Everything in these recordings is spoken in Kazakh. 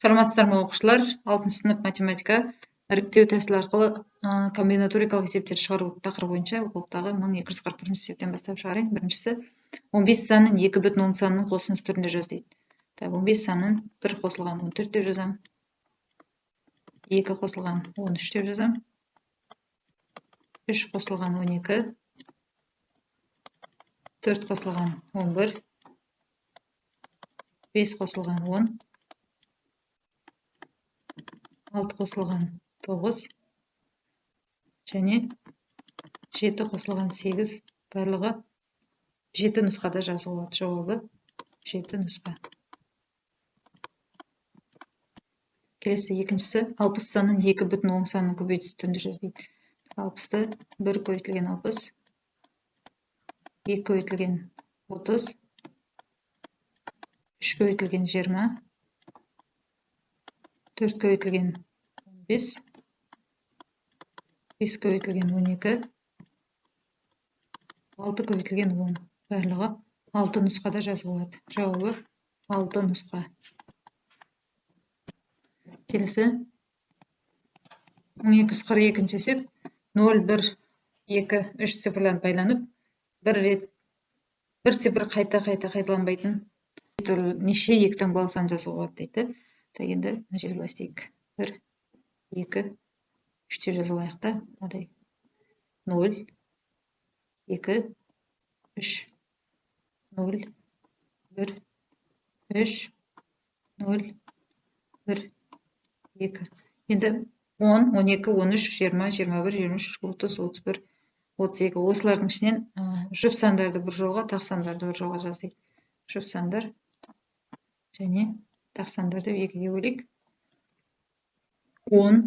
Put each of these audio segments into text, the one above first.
Саламатсыздар ма, оқушылар? 6 сынып математика іріктеу тәсілі арқылы комбинаторикалық есептерді шығару тақырыбы бойынша оқулықтағы 1241 есептен бастап шығарайын. Біріншісі 15 санын 2 бүтін 10 санының қосындысы түрінде жаз дейді. Так, 15 санын 1 қосылған 14 деп жазам. 2 қосылған 13 деп жазам. 3 қосылған 12. 4 қосылған 11. 5 қосылған 10. 6 қосылған 9 және 7 қосылған 8, барлығы 7 нұсқада жазуға болады. Жауабы 7 нұсқа. Келесі екіншісі 60 санын 2 бүтін 10 санының көбейтісі түрінде жаз дейді. 60-ты 1 көбейтілген 60, 2 көбейтілген 30, 3 көбейтілген 20, 4 көбейтілген 15, 5 көбейтілген 12, 6 көбейтілген 10. Барлығы 6 нұсқада жазуға болады. Жауабы 6 нұсқа. Келесі 1242 есеп 0, 1, 2, 3 цифрларын пайдаланып, бір рет бір цифр қайта-қайта қайталанбайтын неше екі таңбалы сан жазуға болады дейді. Так, енді мына жерде былай істейік. 1, 2, 3 деп жазып алайық та, мынадай 0, 2, 3, 0, 1, 3, 0, 1, 2. Енді 10, 12, 13, 20, 21, 23, 30, 31, 32. Осылардың ішінен жұп сандарды бір жолға, тақ сандарды бір жолға жаз дейді. Жұп сандар және тақ сандар деп екіге бөлейік. 10,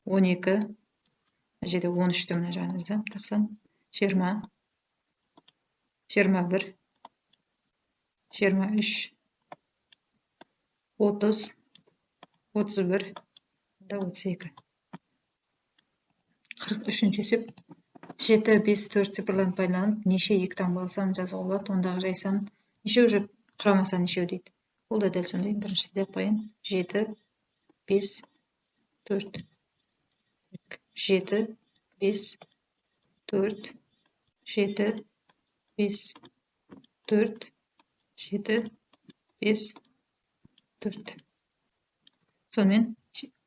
12, мына жерде 13-ті мына жағына жазамын, тақ сан, 20, 21, 23, 30, 31, 32. 43 есеп 7, 5, 4 цифрларын пайдаланып неше екі таңбалы сан жазуға болады, ондағы жай сан нешеу, жұп құрама сан нешеу дейді. Ол да дәл сондай. Бірінші деп қояйын. 7, 5, 4. 7, 5, 4, 7, 5, 4, 7, 5, 4. Сонымен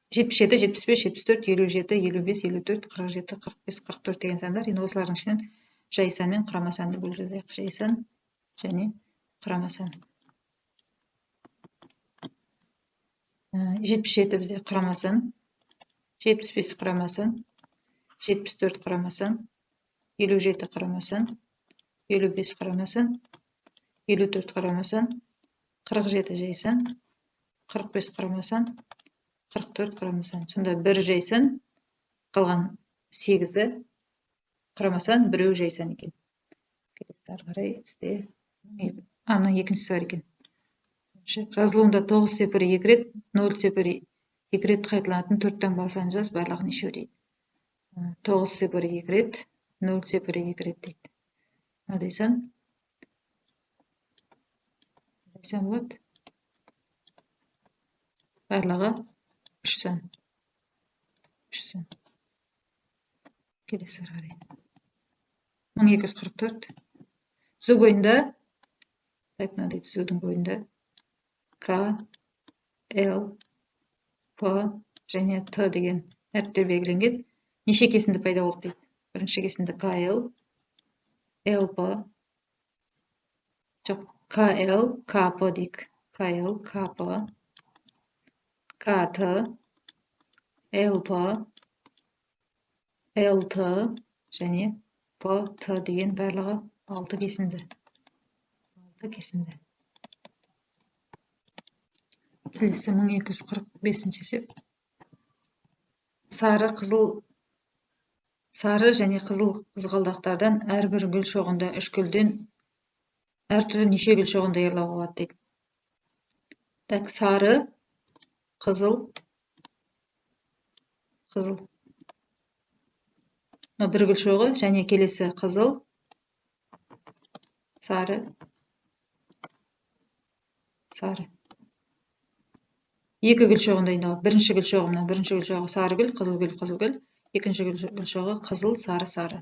77, 75, 74, 57, 55, 54, 47, 45, 44 деген сандар. Енді осылардың ішінен жай сан мен құрама санды бөліп жазайық. Жай сан және құрама сан. 77 бізде құрама сан, 75 құрама сан, 74 құрама сан, 57 құрама сан, 55 құрама сан, 54 құрама сан, 47 жай сан, 45 құрама сан, 44 құрама сан. Сонда бір жай сан, қалған 8-і құрама сан, біреуі жай сан екен. Келесі ары қарай бізде мына екіншісі бар екен. Жазылуында 9 цифр 2 рет, 0 цифр 2 рет қайталанатын 4 таңбалы сан жаз, барлығы нешеу дейді. 9 цифр 2 рет, 0 цифр 2 рет дейді. Мынадай сан. Мынадай сан болады. Барлығы 3 сан. 3 сан. Келесі ары қарай. 1244. Түзу бойында, так, мынадай түзудің бойында К, Л, П және Т деген әріптер белгіленген. Неше кесінді пайда болды дейді. Бірінші кесінді КЛ, ЛП, жоқ, КЛ, КП дейік. КЛ, КП, КТ, ЛП, ЛТ және ПТ деген барлығы 6 кесінді. 6 кесінді. Келесі 1245 есеп. Сары, қызыл, сары және қызыл қызғалдақтардан әрбір гүл шоғында 3 гүлден әртүрлі неше гүл шоғын даярлауға болады дейді. Так, сары, қызыл, қызыл. Мына бір гүл шоғы және келесі қызыл, сары, сары. Екі гүл шоғын дайындауға. Бірінші гүл шоғы мына, бірінші гүл шоғы сары гүл, қызыл гүл, қызыл гүл. Екінші гүл шоғы қызыл, сары, сары.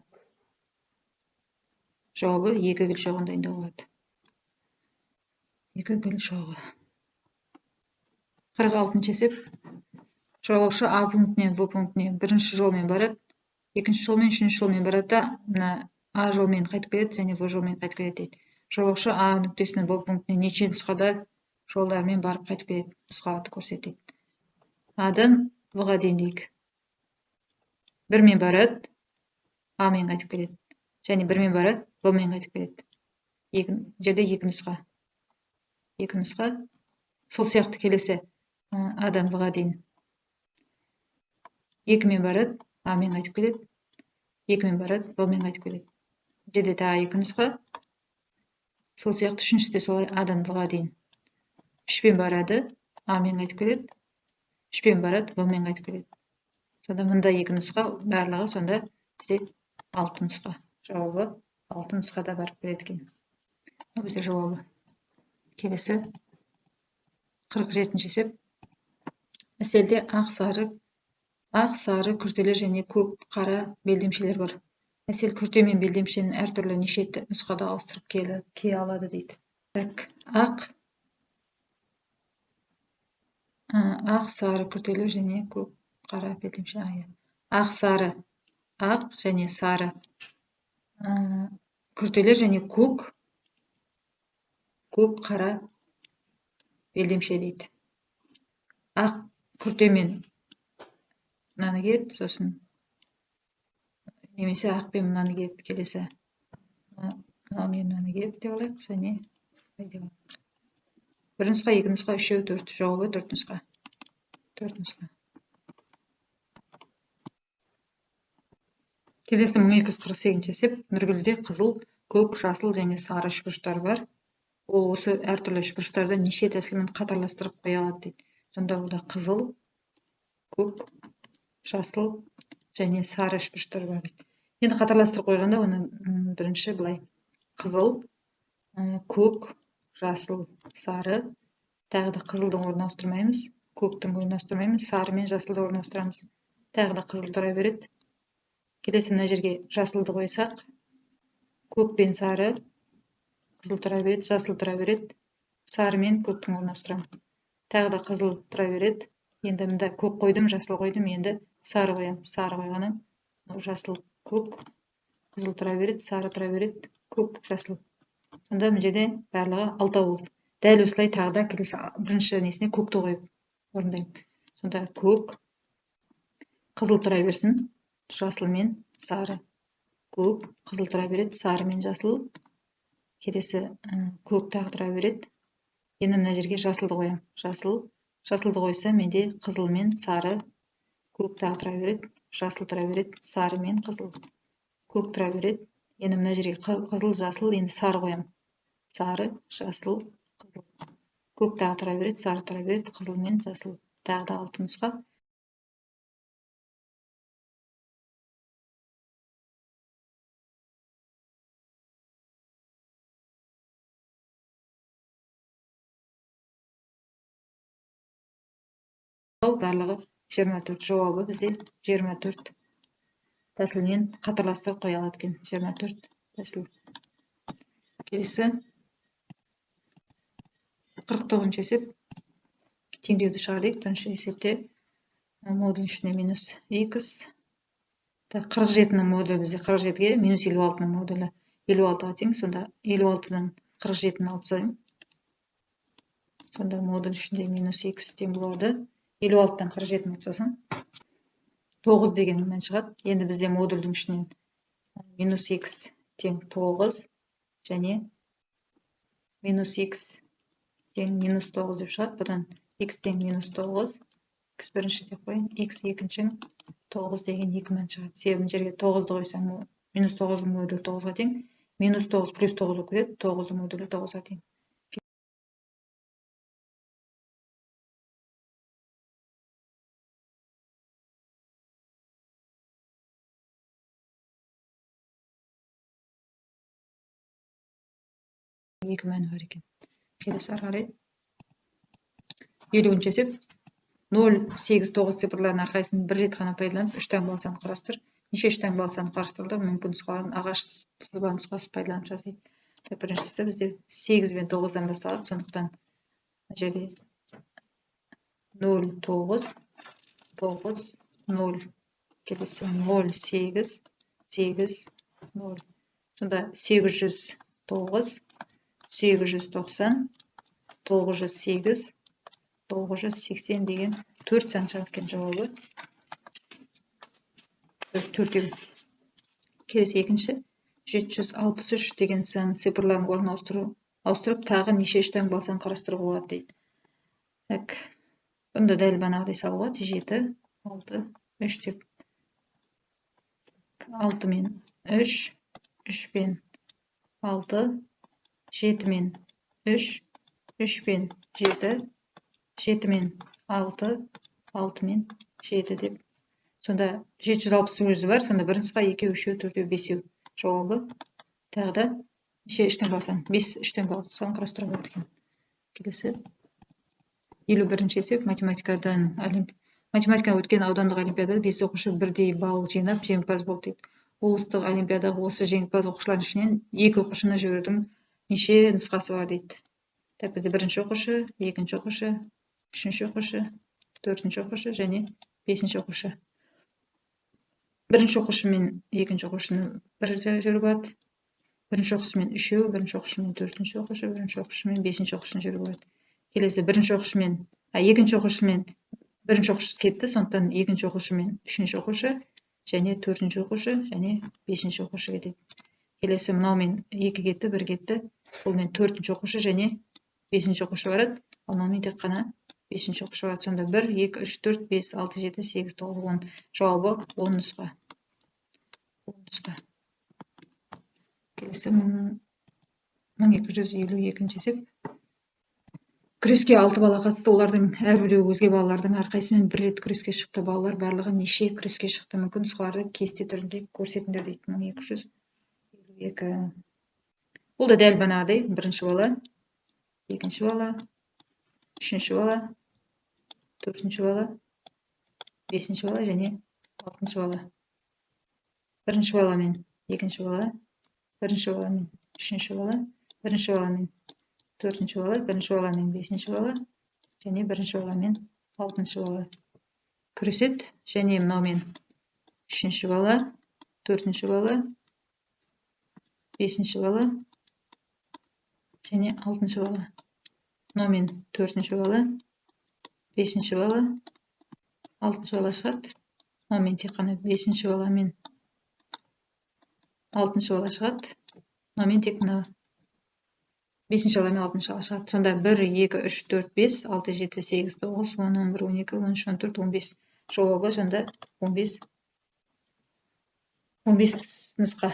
Жауабы екі гүл шоғын дайындауға болады. Екі гүл шоғы. 46-шы есеп. Жолаушы А пунктінен В пунктіне бірінші жолмен барады, екінші жолмен, үшінші жолмен барады да, мына А жолмен қайтып келеді және В жолмен қайтып келеді дейді. Жолаушы А нүктесінен В пунктіне неше нұсқада жолдармен барып қайтып келеді, нұсқаларды көрсетеді. А-дан В-ға дейін дейік. Бірмен барады, А-мен қайтып келеді. Және бірмен барады, В-мен қайтып келеді. Екі жерде екі нұсқа. Екі нұсқа. Сол сияқты келесі А-дан В-ға дейін. Екімен барады, А-мен қайтып келеді. Екімен барады, В-мен қайтып келеді. Жерде тағы екі нұсқа. Сол сияқты үшіншісі де солай А-дан В-ға дейін. Үшпен барады, А-мен қайтып келеді. Үшпен барады, В-мен қайтып келеді. Сонда мында екі нұсқа, барлығы сонда бізде 6 нұсқа. Жауабы 6 нұсқада барып келеді екен. Мынау бізде жауабы. Келесі 47-ші есеп. Әселде ақ, сары күртелер және көк, қара белдемшелер бар. Әсел күрте мен белдемшені әртүрлі неше нұсқада ауыстырып кие алады дейді. Так, ақ, сары күртелер және көк, қара белдемше. Ақ, сары, ақ және сары күртелер және көк, қара белдемше дейді. Ақ күртемен мынаны киеді, сосын немесе ақ пен мынаны киеді, келесі мынау мен мынаны киеді деп алайық, және деп алайық. Бір нұсқа, екі нұсқа, үшеу, төрт. Жауабы төрт нұсқа. Төрт нұсқа. Келесі 1248-ші есеп. Нұргүлде қызыл, көк, жасыл және сары үшбұрыштар бар. Ол осы әртүрлі үшбұрыштарды неше тәсілмен қатарластырып қоя алады дейді. Сонда онда қызыл, көк, жасыл және сары үшбұрыштар бар дейді. Енді қатарластырып қойғанда оны бірінші былай қызыл, көк, жасыл, сары, тағы да қызылдың орнын ауыстырмаймыз, көктің орнын ауыстырмаймыз, сары мен жасылды орнын ауыстырамыз. Тағы да қызыл тұра береді. Келесі мына жерге жасылды қойсақ, көк пен сары, қызыл тұра береді, жасыл тұра береді, сары мен көктің орнын ауыстырамын. Тағы да қызыл тұра береді. Енді мында көк қойдым, жасыл қойдым, енді сары қоямын. Сары қойғаным жасыл, көк, қызыл тұра береді, сары тұра береді, көк, жасыл. Сонда мына жерде барлығы алтау болды. Дәл осылай тағы да келесі бірінші несіне көкті қойып орындаймын. Сонда көк, қызыл тұра берсін, жасыл мен сары. Көк, қызыл тұра береді, сары мен жасыл. Келесі көк тағы тұра береді. Енді мына жерге жасылды қоямын. Жасыл, жасылды қойсам менде қызыл мен сары, көк тағы тұра береді, жасыл тұра береді, сары мен қызыл. Көк тұра береді. Енді мына жерге қызыл, жасыл, енді сары қоямын. Сары, жасыл, қызыл. Көк тағы тұра береді, сары тұра береді, қызыл мен жасыл. Тағы да алты нұсқа. Барлығы 24. Жауабы бізде 24 тәсілмен қатарластырып қоя алады екен. 24 тәсіл. Келесі 49-шы есеп. Теңдеуді шығар дейік. Бірінші есепте модуль ішіне минус х. 47-нің модулі бізде 47-ге минус 56-ның модулі 56-ға тең. Сонда 56-дан 47-ні алып тастаймын. Сонда модуль ішінде минус х тең болады. 56-дан 47-ні алып тастасам 9 деген мән шығады. Енді бізде модульдің ішінен минус х тең 9 және минус х тең минус 9 деп шығады. Бұдан х тең минус 9, х бірінші деп қояйын, х екінші 9 деген екі мән шығады. Себебі мына жерге 9-ды қойсам, минус 9-дың модулі 9-ға тең, минус 9 плюс 9 болып кетеді, 9-дың модулі 9-ға тең. Екі мәні бар екен. Келесі ары қарай 50-ші есеп. 0, 8, 9 цифрларының әрқайсысын бір рет қана пайдаланып, үш таңбалы сан құрастыр. Неше үш таңбалы сан құрастырылды? Мүмкін нұсқаларын ағаш сызба нұсқасы пайдаланып жасайды. Біріншісі бізде 8 бен 9-дан басталады, сондықтан мына жерде 0, 9, 9, 0, келесі 0, 8, 8, 0. Сонда 809, 890, 908, 980 деген 4 сан шығады екен жауабы. Төртеу. Келесі екінші 763 деген сан цифрлардың орнын ауыстырып, тағы неше үш таңбалы сан құрастыруға болады дейді. Так, бұнда дәл бағанағыдай салуға болады. 7, 6, 3 деп. 6 мен 3, 3 пен 6, 7 мен 3, 3 пен 7, 7 мен 6, 6 мен 7 деп. Сонда 760 өзі бар, сонда бір нұсқа 2, 3, 4, 5. Жауабы тағы да неше үш таңбалы сан? 5 үш таңбалы сан құрастыруға болады екен. Келесі 51-ші есеп. Математикадан математикадан өткен аудандық олимпиадада 5 оқушы бірдей балл жинап, жеңімпаз болды дейді. Облыстық олимпиадаға осы жеңімпаз оқушылардың ішінен 2 оқушыны жіберудің неше нұсқасы бар дейді. Так, бізде бірінші оқушы, екінші оқушы, үшінші оқушы, төртінші оқушы және бесінші оқушы. Бірінші оқушы мен екінші оқушыны бір жіберуге болады. Бірінші оқушымен үшеу, бірінші оқушымен төртінші оқушы, бірінші оқушымен бесінші оқушыны жіберуге болады. Келесі бірінші оқушымен, екінші оқушымен бірінші оқушы кетті, сондықтан екінші оқушы мен үшінші оқушы және төртінші оқушы және бесінші оқушы кетеді. Келесі мынаумен екі кетті, бір кетті. Бұлмен төртінші оқушы және бесінші оқушы барады. Ал мынаумен тек қана бесінші оқушы барады. Сонда 1, 2, 3, 4, 5, 6, 7, 8, 9, 10. Жауабы 10 нұсқа. 10 нұсқа. Келесі 1252-ші есеп. Күреске 6 бала қатысты, олардың әрбіреуі өзге балалардың әрқайсысымен бір рет күреске шықты. Балалар барлығы неше күреске шықты? Мүмкін нұсқаларды кесте түрінде көрсетіңдер дейді. 1252. Бұл да дәл бағанағыдай: бірінші бала, екінші бала, үшінші бала, төртінші бала, бесінші бала және алтыншы бала. Бірінші бала мен екінші бала, бірінші бала мен үшінші бала, бірінші бала мен төртінші бала, бірінші бала мен бесінші бала және бірінші бала мен алтыншы бала күреседі. Және мынаумен үшінші бала, төртінші бала, бесінші бала және алтыншы бала. Мынаумен төртінші бала, бесінші бала, алтыншы бала шығады. Мынаумен тек қана бесінші бала мен алтыншы бала шығады. Мынаумен тек мына бесінші бала мен алтыншы бала шығады. Сонда 1, 2, 3, 4, 5, 6, 7, 8, 9, 10, 11, 12, 13, 14, 15. Жауабы сонда 15, 15 нұсқа.